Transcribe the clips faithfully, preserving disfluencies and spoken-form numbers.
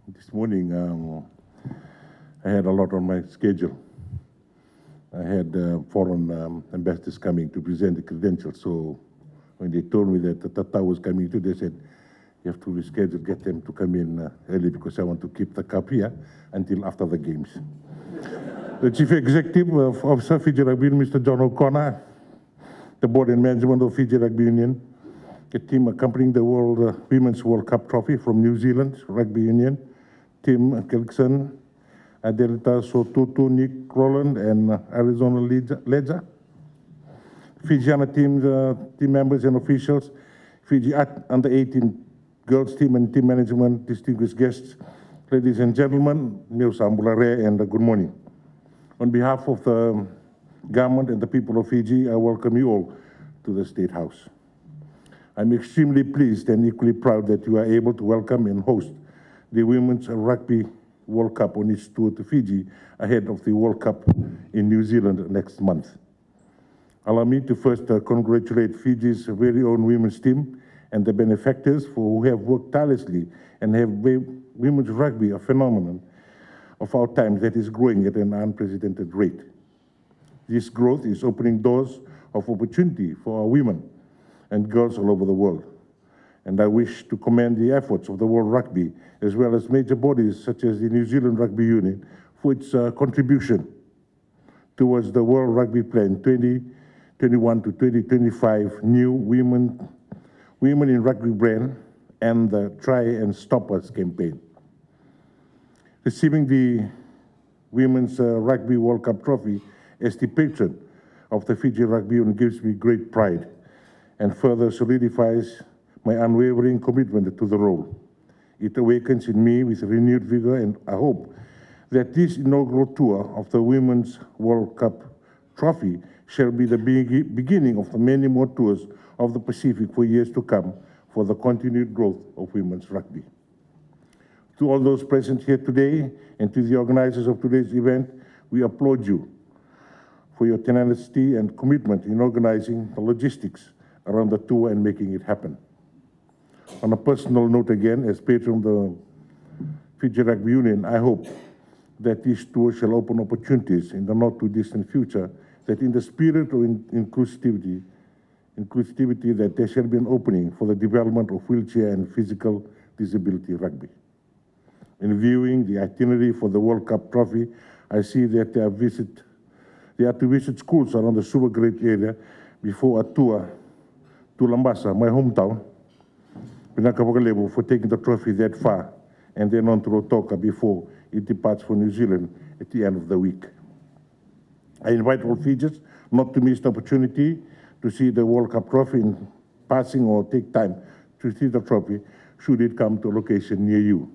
This morning, um, I had a lot on my schedule. I had uh, foreign um, ambassadors coming to present the credentials. So when they told me that the Tata was coming too, they said, "You have to reschedule, get them to come in uh, early because I want to keep the cup here until after the games." The chief executive of, of Fiji Rugby, Mister John O'Connor, the board and management of Fiji Rugby Union, the team accompanying the World uh, Women's World Cup Trophy from New Zealand Rugby Union, Tim Kelkson, Adelita Sotutu, Nick Rowland, and uh, Arizona Ledger, Fijiana team, uh, team members and officials, Fiji at under eighteen girls team and team management, distinguished guests, ladies and gentlemen, meu sa bula re and uh, good morning. On behalf of the government and the people of Fiji, I welcome you all to the State House. I'm extremely pleased and equally proud that you are able to welcome and host the Women's Rugby World Cup on its tour to Fiji ahead of the World Cup in New Zealand next month. Allow me to first uh, congratulate Fiji's very own women's team and the benefactors for who have worked tirelessly and have made women's rugby a phenomenon of our times that is growing at an unprecedented rate. This growth is opening doors of opportunity for our women and girls all over the world. And I wish to commend the efforts of the World Rugby, as well as major bodies such as the New Zealand Rugby Union, for its uh, contribution towards the World Rugby Plan twenty twenty-one to twenty twenty-five new Women, Women in Rugby brand and the Try and Stop Us campaign. Receiving the Women's uh, Rugby World Cup trophy as the patron of the Fiji Rugby Union gives me great pride and further solidifies my unwavering commitment to the role. It awakens in me with renewed vigor, and I hope that this inaugural tour of the Women's World Cup trophy shall be the begi- beginning of the many more tours of the Pacific for years to come for the continued growth of women's rugby. To all those present here today and to the organizers of today's event, we applaud you for your tenacity and commitment in organizing the logistics around the tour and making it happen. On a personal note again, as patron of the Fiji Rugby Union, I hope that this tour shall open opportunities in the not too distant future that in the spirit of in- inclusivity inclusivity that there shall be an opening for the development of wheelchair and physical disability rugby. In viewing the itinerary for the World Cup trophy, I see that they are, visit, they are to visit schools around the Suva Great area before a tour to Labasa, my hometown. Vinaka vakalevu for taking the trophy that far and then on to Lautoka before it departs for New Zealand at the end of the week. I invite all Fijians not to miss the opportunity to see the World Cup trophy in passing or take time to see the trophy should it come to a location near you.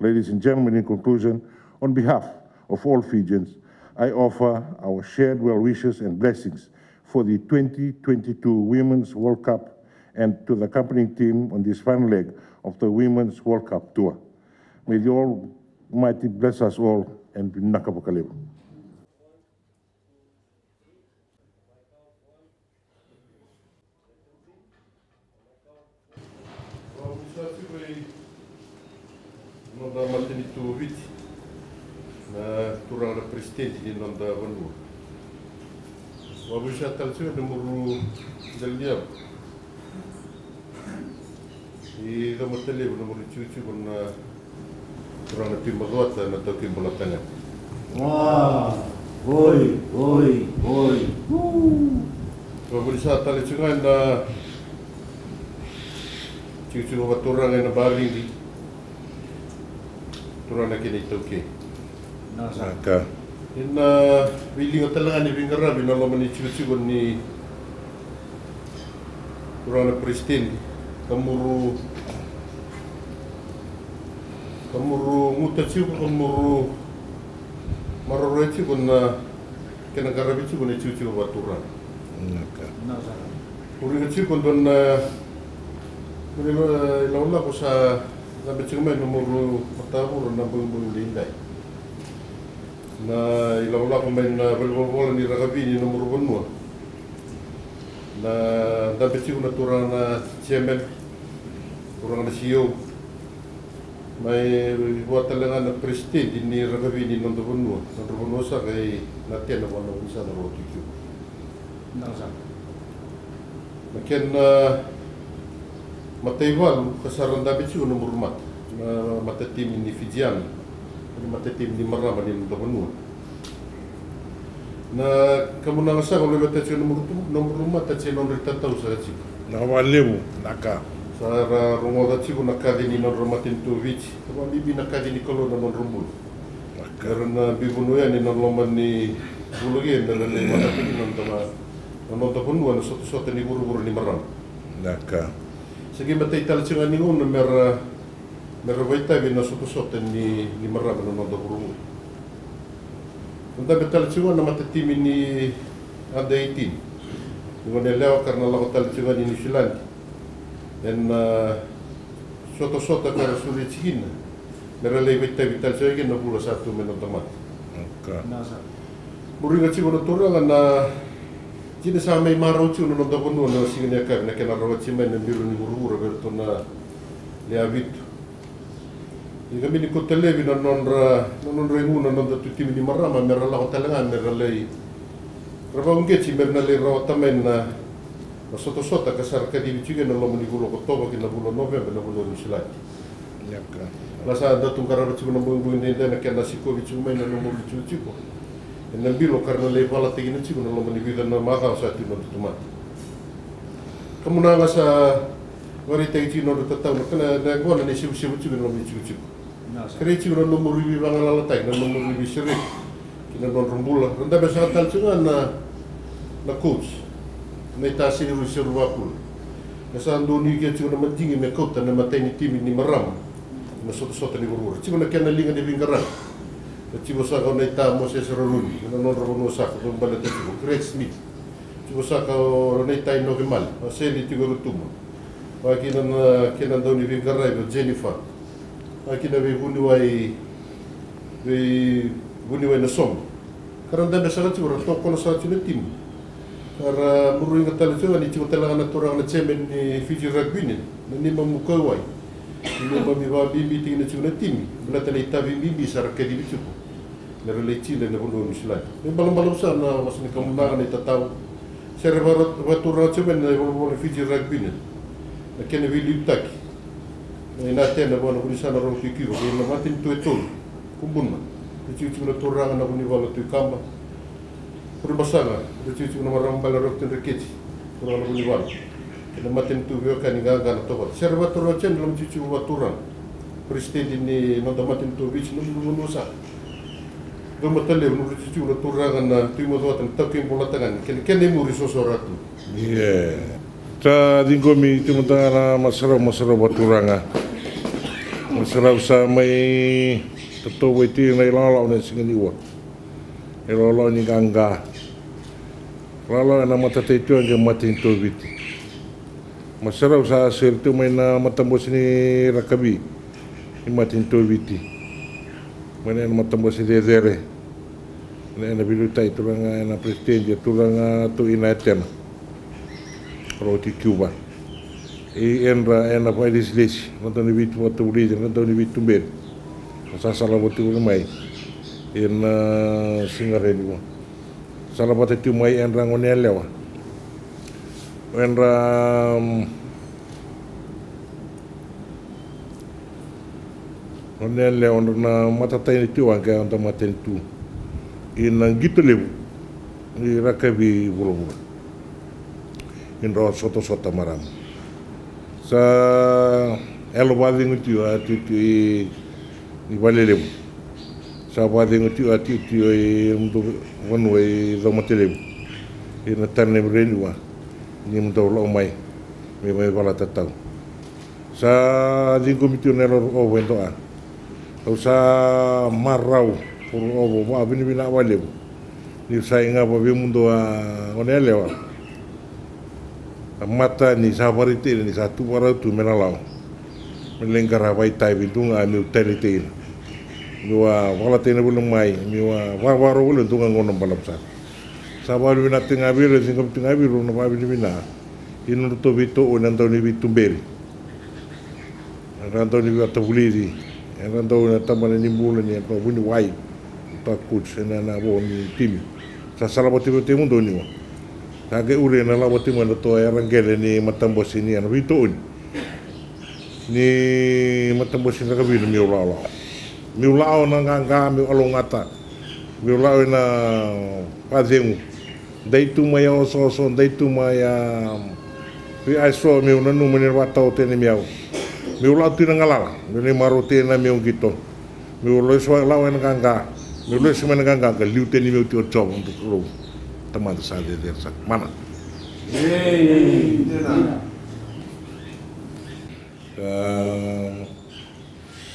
Ladies and gentlemen, in conclusion, on behalf of all Fijians, I offer our shared well wishes and blessings for the twenty twenty-two Women's World Cup and to the accompanying team on this final leg of the Women's World Cup tour. May the Almighty bless us all and vinaka vakalevu. Noda matanitu Viti na turaga na peresitedi ni noda vanua. Vakavulica tale tiko na muru daliavu. I coma talevu na muru cikociko na turaga na tui Macuata na taukei bula tale. Wa, oi, oi, oi. Vakavulica tale tiko ga na cikociko vakaturaga ena barigi. Turaga na kena itaukei. Naka. Ena veiliga tale ga ni veiqaravi na loma ni cikociko ni turaga na peresitedi ka muru ka muru guta tiko ka muru maroroya tiko na kena qaravi tiko na cikociko vakaturaga. Naka. Uriga tiko dua na uriga ilakolako sa cabe tiko mai na muru matavura na bogibogi daidai. Na ilakolako mai na valenivolavola ni rakavi ni na muru vanua. Na dabe tiko na turaga na chairman. Turaga na C E O, mai vua tale ga na peresitedi ni rakavi ni noda vanua, nodra vanua saka e Natena vua na Vunisana Roko Tui Cuba. Na kena mataivalu ka sa ra dabe tiko na Murumata, na matatimi ni Fijiana, na matatimi ni marama ni noda vanua. Na kamunaga saka, o laveta tiko na Muru-, na Murumata, tiko na nodra itatau saka tiko. Na vakalevu na ka. Sa ra rogoca tiko na kaci ni nodra matanitu o Viti. Vakabibi na kaci ni Kalou na nodra bula. Na ka. Era na bivanua yani na loma ni vula ke, era na imatataki na noda, na noda vanua na sotasota ni vuravura ni marama. Na ka. Sa qai matai tale tiko ga ni gauna mera, mera vakaitavi na sotasota ni, ni marama na noda vuravura. Na dabe tale tiko ga na matatimi ni under eighteen. Ni gone yalewa ka ra na lako tale tiko ga ni Niusiladi. Ena, ah, sotasota ka ra solia tiko kina. Mera lai vakaitavi tale tiko ga kina na vula sa tu mai na noda mata. Okay. Muriga tiko na turaga na kena sa mai marau tiko na noda vanua na siga ni yakavi, na kena rawati mai na bilo ni vuravura vei iratou na lewe vitu. Ia ka mini kauta laivi na nodra, na nodra igu na noda tu timi ni marama mera lako tale ga mera lai, ra vakauqeti mera na lai rawata mai na, na sotasota ka sa ra kacivi tiko ena loma ni vula o Okotova ki na vula o Noveba na vanua o Niusiladi. Ia ka. La sa da tu qarava tiko na bogibogi daidai na kena sikovi tiko mai na nomuni tikotiko. Ena bilo ka ra na lai valataki na tiko na loma ni vica na macawa sa tu na noda tamata. Kamunaga sa vakaraitaki tiko na nodra tatau na kena, na yaqona na isevusevu tiko na nomuni tikotiko. Kerei tiko na nomuni veivagalalataki, na nomuni veisereki ki na nodra bula. Ra dabe saka tale tiko ga na, na coach, na ita senior, senior vakula. Ka sa donuya tiko na madigi me kauta na matai ni timi ni marama na sotasota ni vuravura. Tiko na kena liga ni veiqaravi. Ka tiko saka na ita Moses Raruni, na nodra vanua saka, baleta tiko Greg Smith. Tiko saka o na ita Inoke Male, o Seli tiko e Rotuma. Vakakina na kena dau ni veiqaravi o Jennifer. Vakakina veivuniwai, veivuniwai na somo. Ka ra dabe saka tiko, ra tokona saka tiko na timi. Ka ra muriga tale tiko, ni tiko tale ga na turaga na chairman ni Fiji Rugby Union, na Neimamu Kauwai. Ni neimami vakabibi tiko na tiko na timi, baleta na itavi bibi sa ra kacivi tiko. Mera lai tida ena vanua o Niusiladi. Me balabalavu sara na vosa ni kamunaga, na itatau. Sere vakaturaga tiko mai na ivolavola Fiji Rugby Union. Na kena veiliutaki. Na inatena vua na Vunisana Roko Tui Cuba, kei na matanitu e tolu. Kubuna. Ra tikotiko na turaga na Vunivalu Tui Kaba. Kuri Basaga, ra tikotiko na marama bale Roko Tui Dreketi. Turaga na Vunivalu. Kei na matanitu veiwekani qaqa na Tovata. Sere vakaturaga tiko na loma ni tikotiko vakaturaga. Peresitedi ni noda matanitu o Viti, na noda vanua saka. Dou matalevu, noda tikotiko na turaga na Tui Macuata, na taukei Bolatagane. Kei na kena imuri soso ra tu. Ia. Sa ciqomi tiko mada ga na masarau, masarau vakaturaga. Masarau sa mai tatauvai tiko na ilawalawa na siga ni ua. Ilawalawa ni qaqa. Lala ena matatai tu age matanitu o Viti. Masarau sa sere tu mai na matabose ni rakavi ni matanitu o Viti. Mai na ena matabose cecere. Ena, ena veiliutaki turaga ena peresitedi, a turaga tu ina etena. Roti Cuba. E, edra ena vakailesilesi, na dau ni veitu vakatavulici, na dau ni veituberi. Sa sala vata tiko mai ena siga reni vua. Sala vata tiko mai edra gone yalewa. Edra, mm, gone yalewa, edra na matatai ni tiko age eda matanitu. Ina qito levu ni rakavi vuravura. Ni dra sotasota marama. Sa yalo vakacegu tiko a tiko i Valelevu. Sa vakacegu tiko a tiko i mudou vanua i Caumatelevu. Ina tara na imuri ni ua ni mudou lako mai me mai valatatau. Sa ciqomi tiko na yalo rokova e dua. Au sa marau, au rokova, vakavinavinaka vakalevu. Ni sa iga vavemudou a gone yalewa. A mata ni sa vakaraitaki ni sa tu vakarau tu me na lawa. Me lai qara vakaitavi dua ga meu taleitaki. Meu a vakalatai na vuli mai, meu a vakavarau vuli dua ga gauna balavu sara. Sa vakavinavinaka tiko ga vei ira, ciqomi tiko ga vei ira na vakavinavinaka. Ina nodratou veito'o na dau ni veituberi. Era dau ni vatavulici, era dau na tabana ni bula ni era dau vuniwai. Takuti ena na vo ni timi. Sa sala vata vei temudou ni wa. Sa qai ure na lavo timi na to era qele ni matabose ni ana vito oni. Ni matabose ni rakavi na miu laolao. Miu lao na qaqa, miu alougata. Miu lao ena vacegu. Dai tu mai a osooso, dai tu mai a veiaso, miu nanuma ni vakataote ni miau. Miu lao tu ina galala, miu ni marautena miu qito. Miu lesu lawa ena qaqa, miu lesu mai na qaqa, ka liuteni miu tiko Jiova, Kalou. Tamada sa cecere saka. Mana. Ka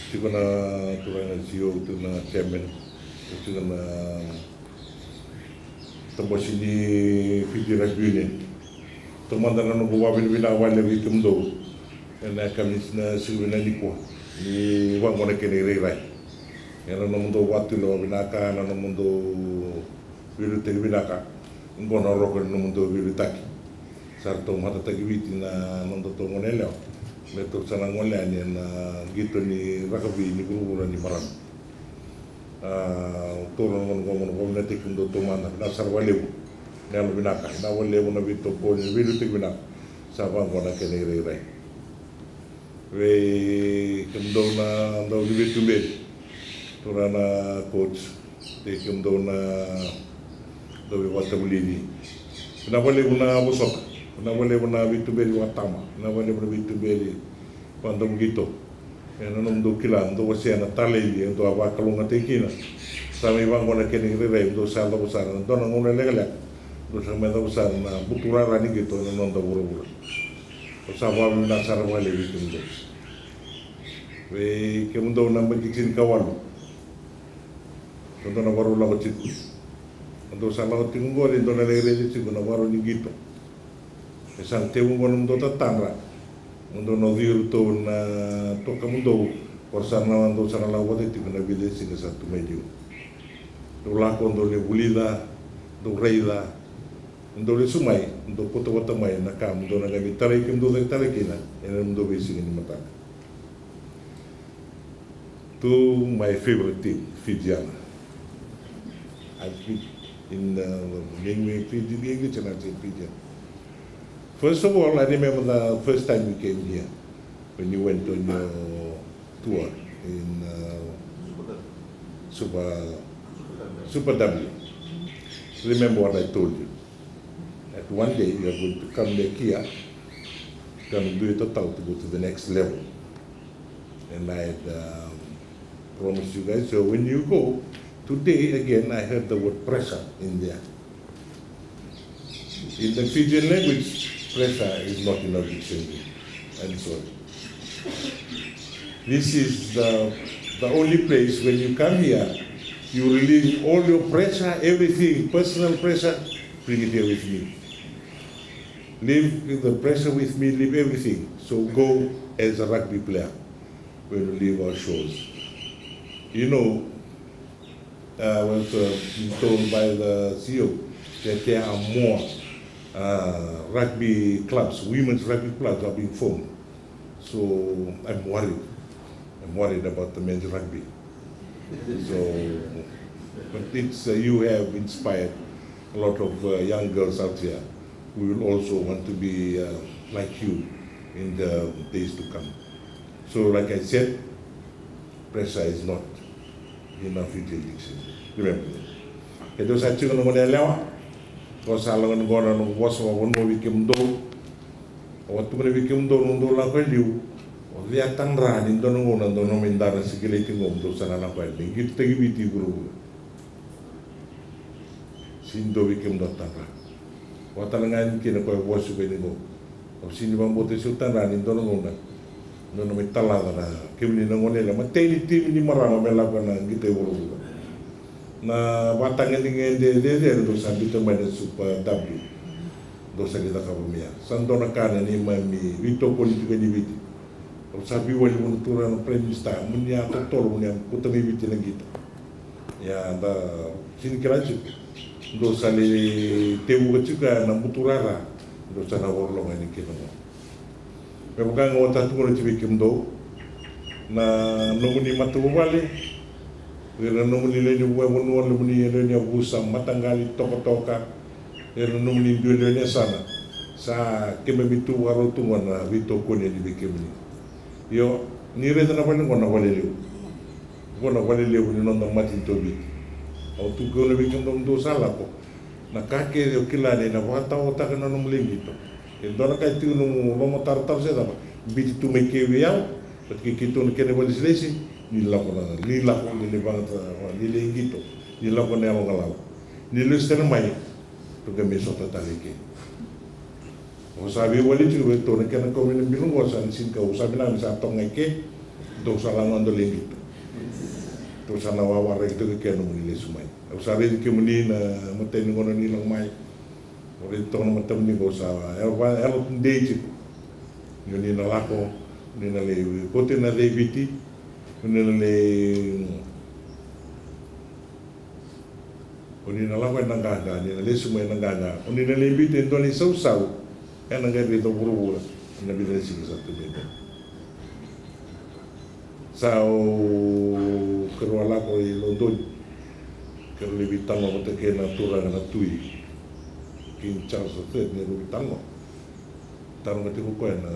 tiko na turaga na C E O, tiko na chairman, tiko na tabasi ni Fiji Rugby Union. Taumada na noqu vakavinavinaka vakalevu vei kemudou ena yakavi ni siga vinaka nikua ni vaqo na kena irairai. Ena nomudou vakatulewa vinaka, na nomudou veiliutaki vinaka. Oqo na roka ni nomudou veiliutaki. Sa ratou matataki Viti na nodatou gone yalewa me ratou sa na gole yani ena qito ni rakavi ni vuravura ni marama. A, toro na gone qo, gone qo, vinaka tiko kemudou taumada, vinaka sara vakalevu. Na yalo vinaka, vinaka vakalevu na veitokoni, na veiliutaki vinaka. Sa vaqo na kena irairai. Vei kemudou na dau ni veituberi, turaga na coach, vei kemudou na dau veivatavulici. Vinaka vakalevu na vosoka, vinaka vakalevu na veituberi vakatama, vinaka vakalevu na veituberi vakadavuqito. Ena nomudou kila, dou wasea na taledi e dou a vakalougatataki kina. Sa mai vaqo na kena irairai, dou sa cavu sara na dua na gauna lekaleka. Dou sa mai cavu sara na buturara ni qito ena noda vuravura. Au sa vakavinavinaka sara vakalevu vei kemudou. Vei kemudou na yabaki tinikawalu. Sa dua na varau lako tiko. Dou sa lako tiko qori, dou na lai raica tiko na varau ni qito. E sa na tevu qo nomudou tatadra. Mo dou na ucui iratou na tokamudou. Ko ra sa na dou sa na lako vata tiko na vica e siga sa tu mai liu. Dou lako, dou lai vulica, dou raica. Dou lesu mai, dou kauta vata mai na ka mo dou na qai mai tarai kemudou cake tale kina ena nomudou veisiga ni mataka. To my favorite team, Fijiana. I speak in uh, English, Fiji, English, and I say Fijian. First of all, I remember the first time we came here when you went on your tour in uh, Super Super W. Remember what I told you. That one day you are going to come back here, come and do it total to go to the next level. And I had um, promised you guys. So when you go, today again I heard the word pressure in there. In the Fijian language, pressure is not in our dictionary. I'm sorry. This is the, the only place when you come here, you relieve all your pressure, everything, personal pressure, bring it here with me. Leave the pressure with me, leave everything. So go as a rugby player when you leave our shores. You know, I was uh, told by the C E O that there are more uh, rugby clubs, women's rugby clubs are being formed. So I'm worried. I'm worried about the men's rugby. So, but it's uh, you have inspired a lot of uh, young girls out here who will also want to be uh, like you in the days to come. So, like I said, pressure is not enough utility. Remember that. Ke dou sa tiko na gone yalewa, ko sa lagona gona na vosa vakavanua vei kemudou. Au a tukuna vei kemudou na dou lako e liu. O cei a tadra ni dua na gauna dou na mai dara sikileti qo mo dou sa na lako yani. Qitotaki Viti vuravura. Sini dua vei kemudou a tadra. Vakatale ga yani kina koya vosa vei ni qo. Au sini vakabauta se au tadra ni dua na gauna dou na mai talaca na kemuni na gone yalewa. Matai ni timi ni marama me lako na qito e vuravura. Na vakatagedegede cecere dou sa biuta mai na Super W. Dou sa qai cakava mai ya. Sa dua na ka na neimami veitokoni tiko ni Viti. Au sa veiwali vua na turaga na Prime Minister, mo ni a totolo mo ni a kauta mai Viti na qito. Ia da sini kila tiko. Dou sa lai tevuka tiko ya na buturara. Dou sa na vakarorogo yani kina qo. Me vaka ga au a tukuna tiko vei kemudou. Na nomuni matavuvale, ira na nomuni lewe ni vua e vanua, nomuni lewe ni yavusa, mataqali, tokatoka, ira na nomuni dui lewe ni yasana. Sa keimami tu vakarau tu qo na veitokoni yani vei kemuni. Io, ni raica na vale qo na vale levu. Qo na vale levu ni noda matanitu o Viti. Au tukuna vei kemudou sa lako. Na ka kece o kila ni na vakataotaka na nomu lai qito. Ke dua na ka e tiko nomu lomatarotaro se cava, biuti tu mai ke vei au, vata kei keitou na kena vakailesilesi, ni lako na, ni lako, ni lai vagata, ni lai qito, ni lako na yalo galala. Ni lesu tale mai, tou qai mai sota tale i ke. Au sa veiwali tiko vei tou na kena kau mai na bilo qo, sa ni sinikau, au sa vinaka ni sa toka ga i ke, dou sa lako ga dou lai qito. Tou sa na wawaraki tiko i ke nomuni lesu mai. Au sa raici kemuni na imatai ni gauna ni lako mai. Au raici toka na matamuni qo sa yalo, yalo tudei tiko. Ni o ni na lako, o ni na lai kauti na yaca i Viti, o ni na lai, o ni na lako ena qaqa, ni na lesu mai ena qaqa, o ni na lai biuta e dua na isausau ena qai raica o vuravura ena vica na siga sa tu mai qo. Sa o keirau a lako i Lodoni, keirau lai veitalanoa vata kei na turaga na tui, King Charles the Third, ni rau veitalanoa. Taroga tiko o koya na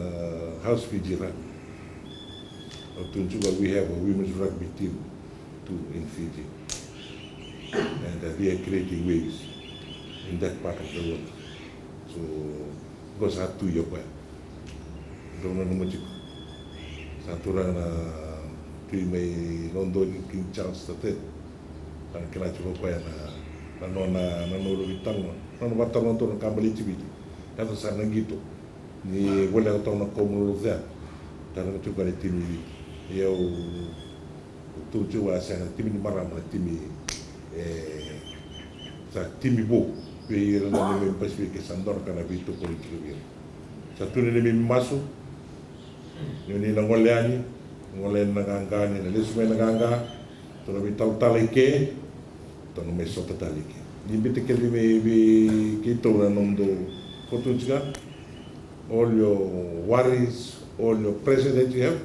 House Fiji Rugby. Au tukuna tiko, we have a women's rugby team too in Fiji. And uh, they are creating waves in that part of the world. So, qo sa tui o koya. Dou nanuma tiko. Sa turaga na tui mai Lodoni, King Charles the Third. Sa na kila tiko o koya na, na nona, na nona veitalanoa. Na nona vakatalanoa na ka baleti Viti. Yaco sara na qito. Ni voleka toka na Commonwealth ya. Tara tiko na timi i Viti. Ia au tukuna tiko, a sega na timi ni marama, na timi, e, sa timi vou vei ira na neimami Pasifika, sa dua na ka na veitokoni tiko vei ira. Sa tu na neimami masu, ni o ni na gole yani, gole yani na qaqa, ni na lesu mai na qaqa, tou na veitalatala i ke, tou na mai sota tale i ke. Ni biuta kece mai vei keitou na nomudou kotutika, all your worries, all your pressure that you have,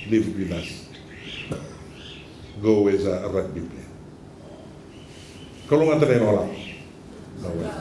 leave it with us. Go as a rugby player. Kalougata na inoa lako. Na wai.